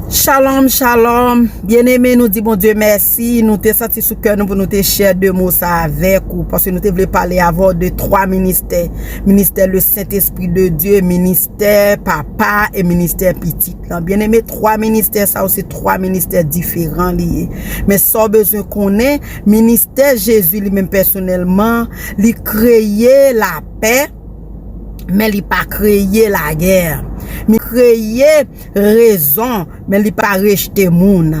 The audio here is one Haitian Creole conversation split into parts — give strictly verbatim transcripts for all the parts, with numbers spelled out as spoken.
Shalom, shalom. Byeneme, nou di Bondye mèsi. Nou te santi sou kè nou pou nou te share de mo sa avèk ou, paske nou te vle pale avè w de twa ministè. Ministè le Sentespri de Dye, ministè Papa e ministè Pitit lan. Byeneme, twa ministè sa yo se twa ministè diferan li ye. Men sa w bezwen konnen, ministè Jezi li menm pèsonèlman, li kreye lapè, men li pa kreye lagè. Li kreye rezon, men li pa rejte moun.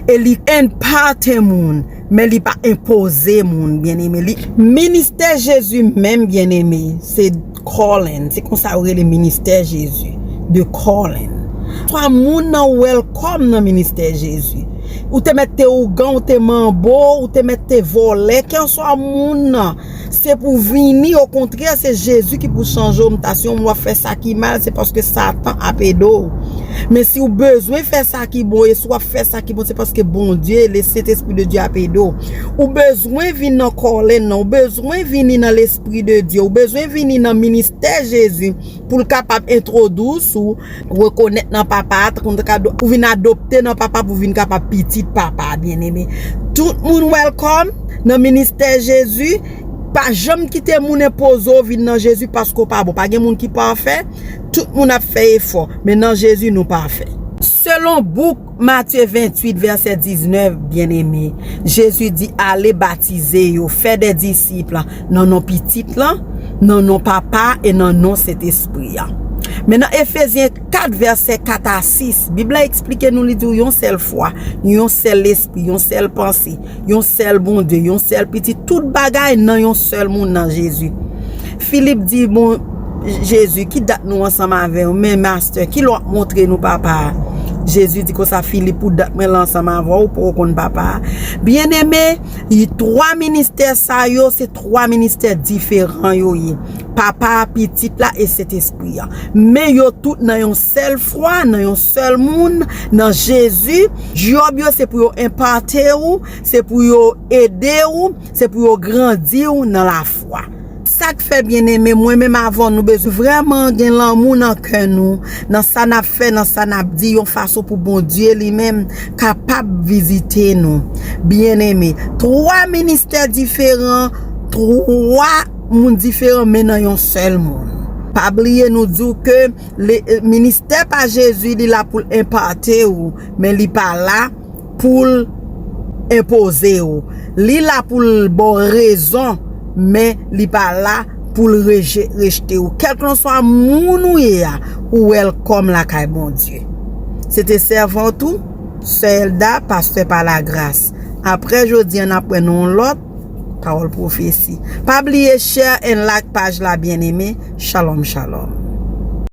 E li enpate moun, men li pa enpoze moun, byeneme. Li, ministè Jezi menm, byeneme, se calling. Se konsa yo rele ministè Jezi, de calling. Swa moun nan welcome nan ministè Jezi. Ou te mèt te ougan, ou te manbo, ou te mèt te vòlè, kèlswa moun nan, se pou vini, okontrè, se Jezi ki pou chanje w. M ta si yon moun w ap fè sa ki mal, se paske Satan ap ede w. Men si w bezwen fè sa ki bon, e si w ap fè sa ki bon, se paske Bondye, le Sentespri de Dye ap ede w. Ou bezwen vin nan calling nan, ou bezwen vini nan Lespri de Dye, ou bezwen vini nan ministè Jezi pou l kapab entwodui w, rekonèt nan Papa a, tankou ou vin adopte nan Papa pou vin kapab pitit Papa a, byeneme. Tout moun welcome nan ministè Jezi. Pa janm kite moun enpoze w vin nan Jezi paske w pa bon. Pa gen moun ki pafè. Tout moun ap fè efò. Men nan Jezi, nou pafè. Selon bouk Matye venntuit, vèsè diznèf, byeneme, Jezi di, "Ale batize yo, fè de disip nan non Pitit lan, nan non Papa e nan non Sentespri an." Men nan Efezyen kat, vèsè kat a sis, Bib la eksplike nou, li di w yon sèl fwa, yon sèl Lespri, yon sèl panse, yon sèl Bondye, yon sèl Pitit, tout bagay nan yon sèl moun, nan Jezi. Filip di, "Bon, Jezi, ki dat nou ansanm avè w? Men, Mastè, ki lè w ap montre nou Papa a?" Jezi di konsa, "Filip, pou dat mwen la ansanm avè w, ou poko konn Papa a." Byeneme, twa ministè sa yo, se twa ministè diferan yo ye. Papa a, Pitit la e Sentespri an. Men yo tout nan yon sèl fwa, nan yon sèl moun, nan Jezi. Djòb yo se pou yo enpate w, se pou yo ede w, se pou yo grandi w nan lafwa. Sa k fè, byeneme, mwen menm avè w, nou bezwen vrèman gen lanmou nan kè nou, nan sa n ap fè, nan sa n ap di, yon fason pou Bondye li menm kapab vizite nou. Byeneme, twa ministè diferan, twa moun diferan, men nan yon sèl moun. Pa bliye nou di w ke le, ministè pa Jezi, li la pou l enpate w, men li pa la pou l enpoze w. Li la pou l ba w rezon, men li pa la pou l reje-, rejte w. Kèlkanswa moun ou ye a, ou welcome lakay Bondye. Se te sèvant ou, Sè Elda, pastè pa lagras. Apre jodi a, n ap wè nan yon lòt pawòl pwofesi. Pa bliye share and like paj la, byeneme. Shalom, shalom.